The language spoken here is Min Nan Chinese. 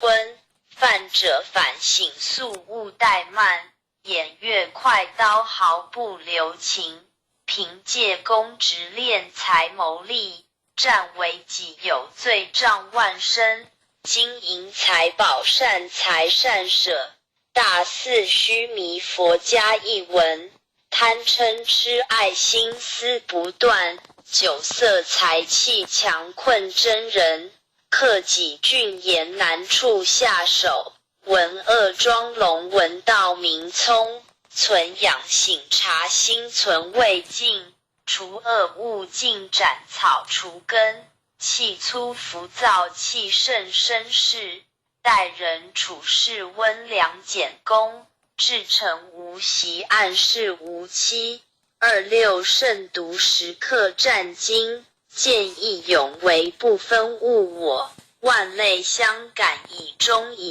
昏，犯者反省速勿怠慢，偃月快刀毫不留情，憑借公職斂財牟利，佔為己有罪障萬身，金銀財寶善財善捨，大四須彌佛加一文，貪嗔癡愛心思不斷，酒色財氣強困真人，克己峻嚴難處下手，聞惡裝聾聞道明聰，存養省察心存未盡，除惡務盡斬草除根，氣粗浮躁氣盛生事，待人處事溫良儉恭，至誠無習暗示無欺。26慎獨時刻戰兢，見義勇為不分物我，萬類相感以忠以